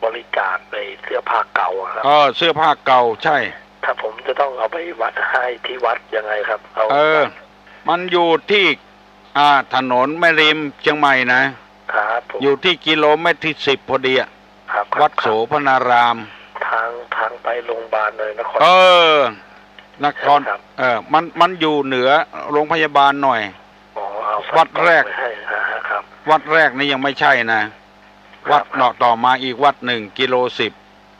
บริจาคในเสื้อผ้าเก่าอะครับ เออ เสื้อผ้าเก่า ใช่ ถ้าผมจะต้องเอาไปวัด ให้ที่วัดยังไงครับ เอา เออ มันอยู่ที่ อ่า ถนนแม่ริมเชียงใหม่นะ ครับผม อยู่ที่กิโลเมตรที่สิบพอดีอะ ครับ ครับ วัดโสภณาราม ทาง ทางไปโรงพยาบาลเลย นคร เออ นคร ครับ เออ มัน มันอยู่เหนือโรงพยาบาลหน่อย อ๋อ เอา วัดแรก เอาใส่กล่องไปให้ ฮะ ครับ วัดแรกนี่ยังไม่ใช่นะ ครับ วัดเนาะ ต่อมาอีกวัดหนึ่ง กิโลสิบ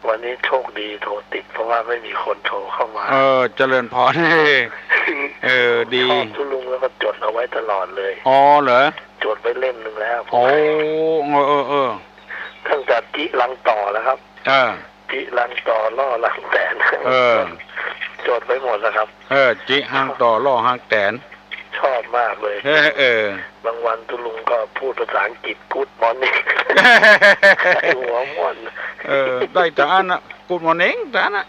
วันนี้โชคดีโทรติด เพราะว่าไม่มีคนโทรเข้ามา เออ เจริญพร เออ ดี ชอบตุ๊ลุงแล้วก็จดเอาไว้ตลอดเลย อ๋อ เหรอ จดไว้เล่มหนึ่งแล้ว โอ้ เออ เออ เออ ตั้งแต่จิรังต่อแล้วครับ เออ จิรังต่อล่อรังแตน เออ จดไว้หมดแล้วครับ เออ จิฮังต่อล่อฮังแตน ชอบมากเลย เออ เออ บางวันตุ๊ลุงก็พูดภาษาอังกฤษ Good morning หัวม่วน เออ ได้แต่อันน่ะ Good morning แต่อันน่ะ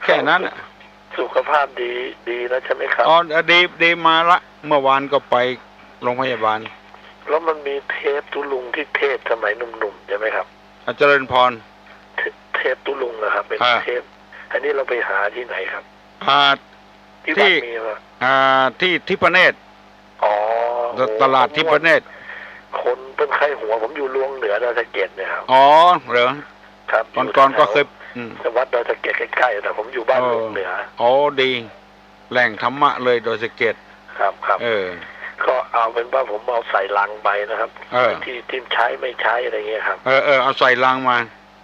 แค่นั้นน่ะ สุขภาพดี ดีแล้วใช่ไหมครับ อ๋อ ดี ดีมาละ เมื่อวานก็ไปโรงพยาบาล แล้วมันมีเทปตุ๊ลุงที่เทศน์สมัยหนุ่มๆ ใช่ไหมครับ อ่ะ เจริญพร เท- เทปตุ๊ลุงนะครับ เป็น อ่า เทป อันนี้เราไปหาที่ไหนครับ อ่า ที่วัด ที่ มีปะ อ่า ที่ทิพเนตร อ๋อ ต- โอ้ ตลาดทิพเนตร คนเปิ้นใค่หัว ผมอยู่ลวงเหนือดอยสะเก็ดเนี่ยครับ อ๋อ เหรอ ครับ ก่อนๆ อยู่แถว ก็เคย อืม วัดดอยสะเก็ดใกล้ๆ แต่ผมอยู่บ้าน เออ ลวงเหนือ อ๋อ ดี แหล่งธรรมะเลยดอยสะเก็ด ครับ ครับ เออ ก็เอาเป็นว่าผมเอาใส่ลังไปนะครับ เออ ที่ ที่ใช้ไม่ใช้อะไรเงี้ยครับ เออ เออ เอาใส่ลังมา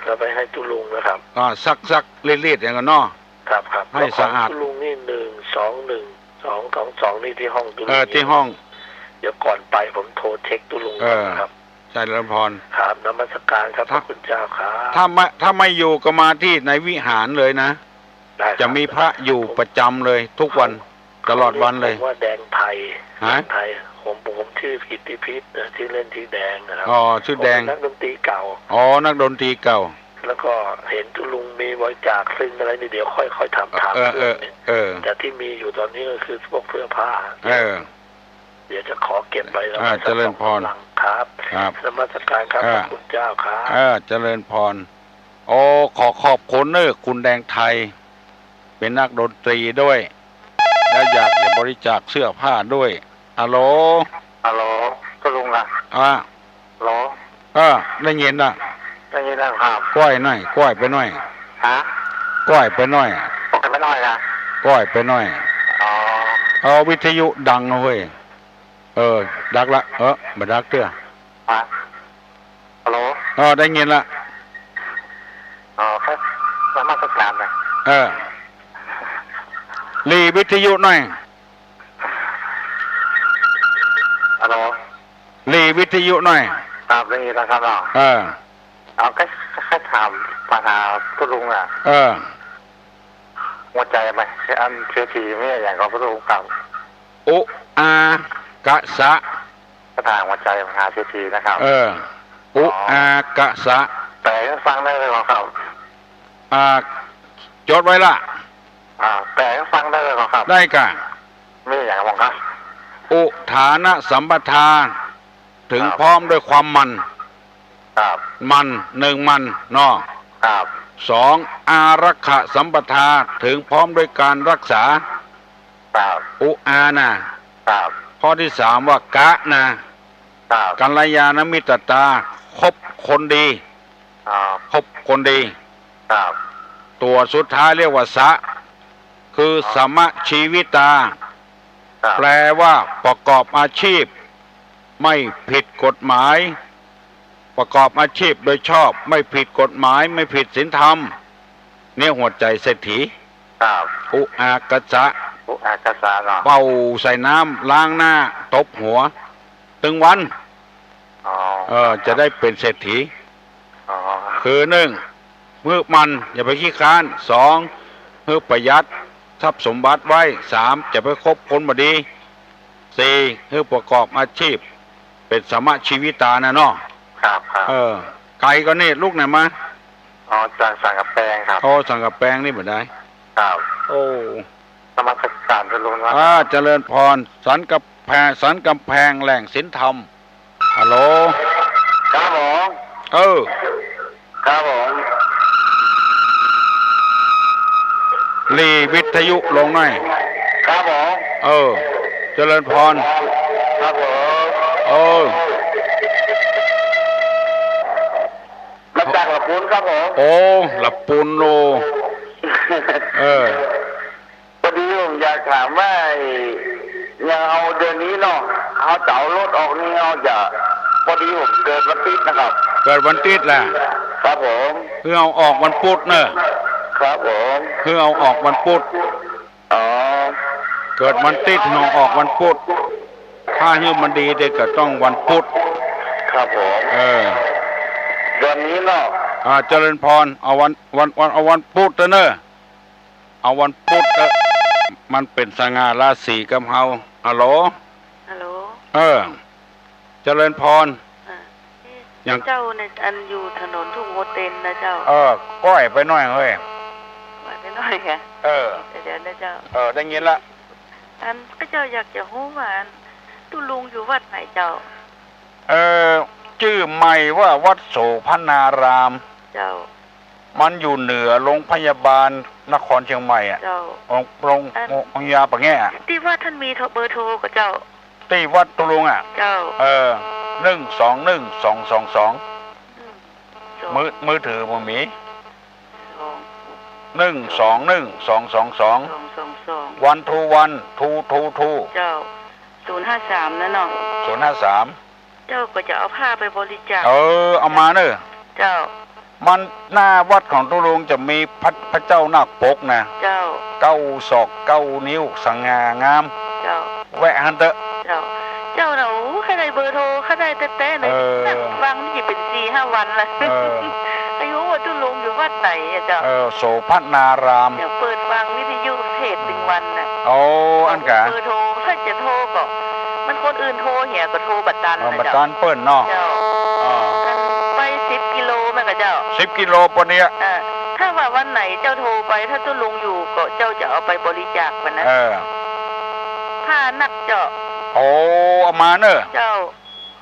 แล้วไปให้ตุ๊ลุงนะครับ อ่า ซักๆ รีดๆ อย่างนั้นเนาะ ครับ ครับ ให้สะอาด แล้วของตุ๊ลุงนี่ หนึ่งสองหนึ่งสองสองสอง นี่ที่ห้องตุ๊ลุง เออ ที่ห้อง เดี๋ยวก่อนไปผมโทรเช็คตุ๊ลุง เออ ก่อนนะครับ เจริญพร ครับ นมัสการครับ ถ้า พระคุณเจ้าครับ ถ้าไม่ ถ้าไม่อยู่ก็มาที่ในวิหารเลยนะ ได้ครับ จะมีพระอยู่ประจำเลยทุกวัน ตลอดวันเลย ผมว่าแดงไทย ฮะ แดงไทย ผม ผมชื่อกิตติพิษนะ ชื่อเล่นชื่อแดงนะครับ อ๋อ ชื่อแดง ผมเป็นนักดนตรีเก่า อ๋อ นักดนตรีเก่า แล้วก็เห็นตุ๊ลุงมีบริจาคซึ่งอะไรนี่ เดี๋ยวค่อย ค่อยถาม ถาม เออ เออ เรื่องนี้ เออ แต่ที่มีอยู่ตอนนี้ก็คือพวกเสื้อผ้า เออ เดี๋ยวจะขอเก็บไว้แล้ว อ่า สัก เจริญพร สองสามลังครับ ครับ นมัสการครับ อ่า พระคุณเจ้าครับ อ่า เจริญพร โอ้ ขอขอบคุณเนอะ คุณแดงไทย เป็นนักดนตรีด้วย แล้วอยากจะบริจาคเสื้อผ้าด้วย ฮัลโหล ฮัลโหล ตุ๊ลุงนะ อ่ะ ฮัลโหล เออ ได้ยินนะ ได้ยินแล้วครับ ก้อยหน่อย ก้อยไปหน่อย ฮะ ก้อยไปหน่อย ก้อยไปหน่อยนะ ก้อยไปหน่อย อ๋อ เอาวิทยุดังนะเว้ย เออ ดังละ เออ บ่ดังเตื้อ ฮะ ฮัลโหล เออ ได้ยินละ อ๋อ ครับ นมัสการนะ เออ หลีวิทยุหน่อย ฮัลโหล หลีวิทยุหน่อย ครับ ได้ยินแล้วครับเนาะ เออ เอา ก็ ก็ถามปัญหาตุ๊ลุงอ่ะ เออ หัวใจ๋ไหม อันเศรษฐีมีอะหยังก็ตุ๊ลุงครับ อุ อา กะ สะ ก็ถามหัวใจ๋มหาเศรษฐีนะครับ เออ อุ อ๋อ อา กะ สะ แปลให้ฟังได้เลยเหรอครับ อ่า จดไว้ละ อ่า แปลให้ฟังได้เลยเหรอครับ ได้ก่ะ มีอะหยังบ้างครับ อุทานะสัมปทา ถึง ครับ พร้อมด้วยความหมั่น ครับ หมั่น หนึ่ง หมั่นเนาะ ครับ สอง อารักขะสัมปทา ถึงพร้อมด้วยการรักษา ครับ อุ อา นะ ครับ ข้อที่สามว่า กะ นะ ครับ กัลยาณมิตรตา คบคนดี ครับ คบคนดี ครับ ตัวสุดท้ายเรียกว่า สะ คือ อ๋อ สมะชีวิตา ครับ แปลว่าประกอบอาชีพไม่ผิดกฎหมาย ประกอบอาชีพโดยชอบ ไม่ผิดกฎหมาย ไม่ผิดศีลธรรม เนี่ยหัวใจ๋เศรษฐี ครับ อุ อา กะ สะ อุ อา กะ สะเนาะ เป่าใส่น้ำ ล้างหน้า ตบหัว ตึงวัน อ๋อ เออ จะได้เป๋นเศรษฐี อ๋อ คือ หนึ่ง หื้อหมั่น อย่าไปขี้คร้าน สอง หื้อประหยัดทรัพย์สมบัติไว้ สาม จะไปคบคนบ่ดี สี่ หื้อประกอบอาชีพ เป๋นสมะชีวิตานะเนาะ ครับ ครับ เออ ไก๋ก่อนี่ ลุกไหนมา อ๋อ จากสันกำแปงครับ อ๋อ สันกำแปงนี่บ่ได้ ครับ โอ้ นมัสการตุ๊ลุงครับ อ่า เจริญพร สันกำแพง สันกำแพงแหล่งศีลธรรม ฮัลโหล ครับผม เออ ครับผม หลีวิทยุลงหน่อย ครับผม เออ เจริญพร ครับผม เออ มาจากละปูนครับผม โอ้ ละปูนโล เออ พอดีผมอยากถามว่า ไอ้ ยังเอาเดือนนี้เนาะ เฮาจะเอารถออกนี่ เฮาจะ พอดีผมเกิดวันอาทิตย์นะครับ เกิดวันอาทิตย์แหละ ครับผม คือเอาออกวันพุธเนอะ ครับผม คือเอาออกวันพุธ อ๋อ เกิดวันอาทิตย์ เอาออกวันพุธ ถ้าหื้อมันดีเด็กก็ต้องวันพุธ ครับผม เออ เดือนนี้เนาะ อ่า เจริญพร เอาวัน วัน วัน เอาวันพุธเถอะเนอะ เอาวันพุธเถอะ มันเป๋นสง่าราศีกับเฮา ฮัลโหล ฮัลโหล เออ เจริญพร อ่า อย่าง เจ้าในอันอยู่ถนนทุ่งหัวเต็นนะเจ้า เออ ก้อยไปหน้อยเฮ้ย ก้อยไปหน้อยค่ะ เออ เดี๋ยวๆ นะเจ้า เออ ได้ยินละ อันข้าเจ้าอยากจะฮู้ว่า อันตุ๊ลุงอยู่วัดไหนเจ้า เออ จื้อใหม่ว่าวัดโสภณาราม เจ้า มันอยู่เหนือโรงพยาบาลนครเชียงใหม่อะ เจ้า โรง โรง อัน โรงพยาบาลปะแง่อะ ตี้วัดท่านมีเบอร์โทรก่อเจ้า ตี้วัดตุ๊ลุงอะ เจ้า เออ หนึ่งสองหนึ่งสองสองสอง หนึ่งสอง มือ มือถือบ่มี สอง หนึ่งสองหนึ่งสองสองสอง สองสองสอง วันทูวัน ทูทูทู เจ้า ศูนย์ห้าสาม นะเนาะ ศูนย์ห้าสาม เจ้าก็จะเอาผ้าไปบริจาค เออ เอามาเนอะ เจ้า มันหน้าวัดของตุ๊ลุงจะมีพระ พระเจ้านาคปกนะ เจ้า เก้าศอกเก้านิ้ว สง่างาม เจ้า แวะหั้นเต๊อะ เจ้า เจ้าน่ะ โอ้ ใค่ได้เบอร์โทร ใค่ได้แต๊ๆ เลย เออ นั่งฟังนี่เป๋นสี่ห้าวันละ เออ ใค่ฮู้ว่าตุ๊ลุงอยู่วัดไหนอะเจ้า เออ โสภณาราม เดี๋ยวเปิดฟังวิทยุเทศน์ตึงวันน่ะ โอ้ อันกะ เบอร์โทร ถ้าจะโทรก็ มันคนอื่นโทรเหียก็โทรบ่ตัน เออ นะ บ่ตันเปิ้นเนาะ เจ้า เจ้า อ่า มันไปสิบกิโลแม่นก่อเจ้า สิบกิโลปะเนี่ย อ่า ถ้าว่าวันไหนเจ้าโทรไป ถ้าตุ๊ลุงอยู่ก็เจ้าจะเอาไปบริจาควันนั้น เออ ผ้านักเจ้า โอ้ เอามาเนอะ เจ้า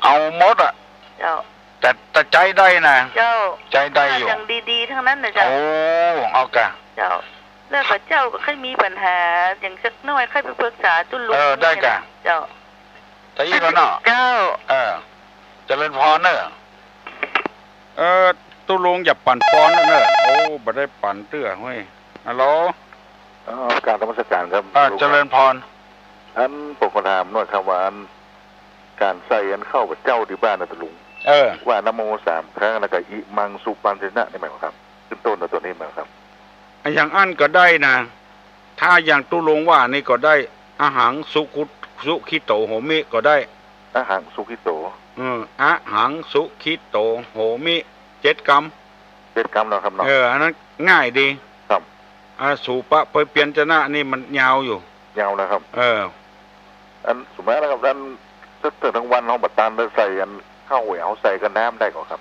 เอาหมดอะ เจ้า แต่ แต่ใจ๊ได้นะ เจ้า ใจ๊ได้อยู่ ผ้าอย่างดีๆ ทั้งนั้นนะเจ้า โอ้ เอากะ เจ้า แล้วก็เจ้าก็ใค่มีปัญหาอย่างสักหน้อย ใค่ไปปรึกษาตุ๊ลุง เออ ได้กะ เจ้า แต่อี้ก่อนเนาะ เจ้า เออ เจริญพรเนอะ เออ ตุ๊ลุงอย่าปั่นปอนนะเนอะ โอ้ บ่ได้ปั่นเตื้อเฮ้ย ฮัลโหล อ๋อ กราบนมัสการครับ อ่า ตุ๊ลุงครับ เจริญพร อันผมขอถามหน่อยครับว่า อันก๋านใส่อันข้าพเจ้าตี้บ้านนะตุ๊ลุง เออ ว่านะโมสามครั้ง แล้วก็อิมังสุปัญชนะนี่แม่นบ่ครับ ขึ้นต้นเอาตั๋วนี้แม่นบ่ครับ อะ อย่างอั้นก็ได้นะ ถ้าอย่างตุ๊ลุงว่านี่ก็ได้ อะหังสุขุ สุขิโตโหมิก็ได้ อะหังสุขิโต เออ อะหังสุขิโตโหมิ เจ็ดกำ เจ็ดกำเนาะครับเนาะ เออ อันนั้นง่ายดี ครับ อะ สูปะปะเปียญชนะนี่มันยาวอยู่ ยาวนะครับ เออ อันสมมุตินะครับ อันถ้าเถิงวันเฮาบ่ตันได้ใส่อันข้าวแหววใส่กับน้ำได้ก่อครับ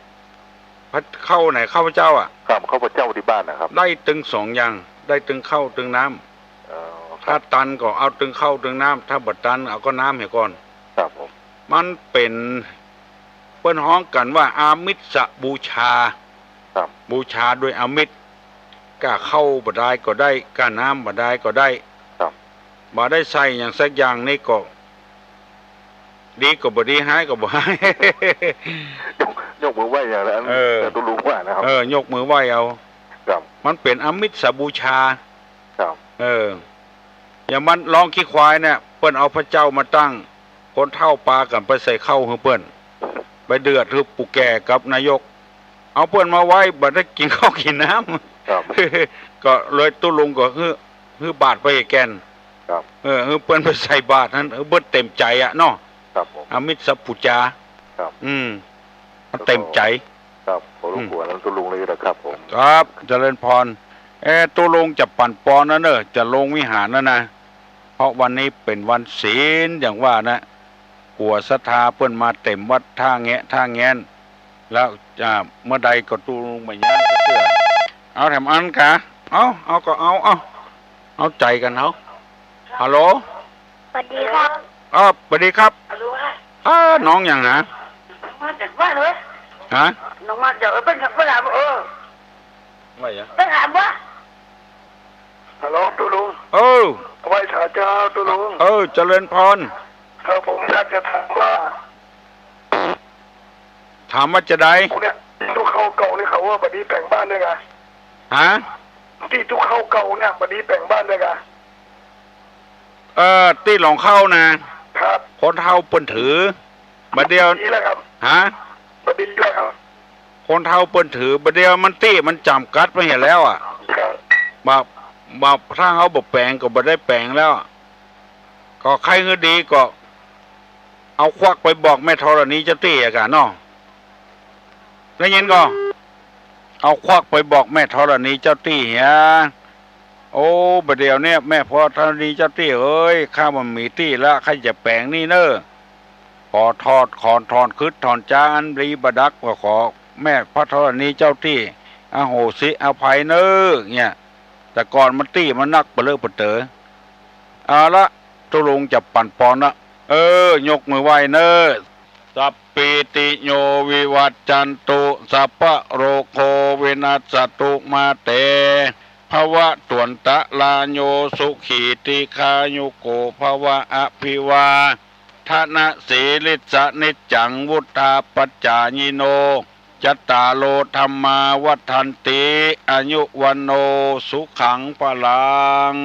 พระ ข้าวไหน ข้าพเจ้าอะ ครับ ข้าพเจ้าตี้บ้านนะครับ ได้ตึงสองอย่าง ได้ตึงข้าวตึงน้ำ อ๋อ ครับ ถ้าตันก็เอาตึงข้าวตึงน้ำ ถ้าบ่ตันเอาก็น้ำเหียก่อน ครับผม มันเป๋น เปิ้นฮ้องกั๋นว่าอามิสบูชา ครับ บูชาโดยอามิส ก้าข้าวบ่ดายก็ได้ ก้าน้ำบ่ดายก็ได้ ครับ บ่ได้ใส่หยังสักอย่างนี่ก็ ดีก็บ่ดี ฮ้ายก็บ่ฮ้าย ยก ยกมือไหว้อย่างนั้น เออ แต่ตุ๊ลุงว่านะครับ เออ ยกมือไหว้เอา ครับ มันเป๋นอามิสบูชา ครับ เออ อย่างมันร้องขี้ควายเนี่ย เปิ้นเอาพระเจ้ามาตั้ง คนเฒ่าปากั๋นไปใส่ข้าวหื้อเปิ้น ไปเดือดหื้อปู่แก่กับนายก เอาเปิ้นมาไว้ บ่ได้กิ๋นข้าวกิ๋นน้ำ ครับ ก็เลยตุ๊ลุงก็หื้อ หื้อบาตรไปแก่น ครับ เออ หื้อเปิ้นไปใส่บาตรหั้น หื้อเปิ้นเต็มใจ๋อะเนาะ ครับผม อามิสบูชา ครับ อืม มันเต็มใจ๋ ครับ ขอรบกวนตุ๊ลุงเลยนะครับผม ครับ เจริญพร เอ๊ะ ตุ๊ลุงจะปั่นปอนนะเนอะ จะลงวิหารแล้วนะ เพราะวันนี้เป๋นวันศีล อย่างว่านะ กั๋วศรัทธาเปิ้นมาเต็มวัดท่าแงะท่าแงน แล้ว อ่า เมื่อใดก็ตุ๊ลุงบ่ย่างสักเตื้อ เอาแถมอันกะ เอา เอาก็เอา เอา เอาใจ๋กั๋น เอา ฮัลโหล สวัสดีครับ เออ สวัสดีครับ ฮัลโหลครับ อ้า น้องหยังนะ มาจากบ้านเหรอ ฮะ น้องมาจาก เออ เปิ้น เปิ้นถาม เออ ว่าหยัง เปิ้นถามว่า ฮัลโหล ตุ๊ลุง เออ ไหว้สาเจ้าตุ๊ลุง เออ เจริญพร ครับ ผมอยากจะถามว่า ถามว่าจะใด เนี่ย ตุ๊ข้าวเก่านี่เขาว่าบ่ดีแป๋งบ้านด้วยกะ ฮะ ตี้ตุ๊ข้าวเก่าเนี่ยบ่ดีแป๋งบ้านด้วยกะ เออ ตี้หลองข้าวนะ ครับ คนเฒ่าเปิ้นถือ บ่าเดี่ยว ดีแล้วครับ ฮะ บ่าเดี่ยวครับ คนเฒ่าเปิ้นถือ บ่าเดี่ยวมันตี้มันจ๋ำกัดไปเหียแล้วอะ ครับ บ่า บ่า ถ้าเฮาบ่แป๋งก็บ่ได้แป๋งแล้ว ก็ใค่หื้อดีก็ เอาควักไปบอกแม่ธรณีเจ้าตี้อะก่าเนาะ ได้ยินก่อ เอาควักไปบอกแม่ธรณีเจ้าตี้เหีย โอ้ บ่าเดี่ยวเนี่ย แม่พ่อธรณีเจ้าตี้เอ๋ย ข้าบ่มีตี้ละ ข้าจะแป๋งนี่เน่อ ขอถอด ขอถอนกึ๊ดถอนจ๊าอันดีบ่ดัก ก็ขอแม่พระธรณีเจ้าตี้ อโหสิอภัยเน่อ เนี่ย แต่ก่อนมันตี้มันนักเป๋อเลิกเป๋อเต๋อ เอาละ ตุ๊ลุงจะปั่นปอนละ เออ ยกมือไหว้เน่อ สัพพีติโยวิวัจจันตุ สัพพะโรโควินัสสตุ มาเต ภวัตวันตะราโย สุขีทีฆายุโก ภวะ อภิวาทะนะสีลิสสะนิจจัง วุฑฒาปจจายิโน จัตตาโรธัมมาวัฑฒันติ อายุวัณโณ สุขัง พลัง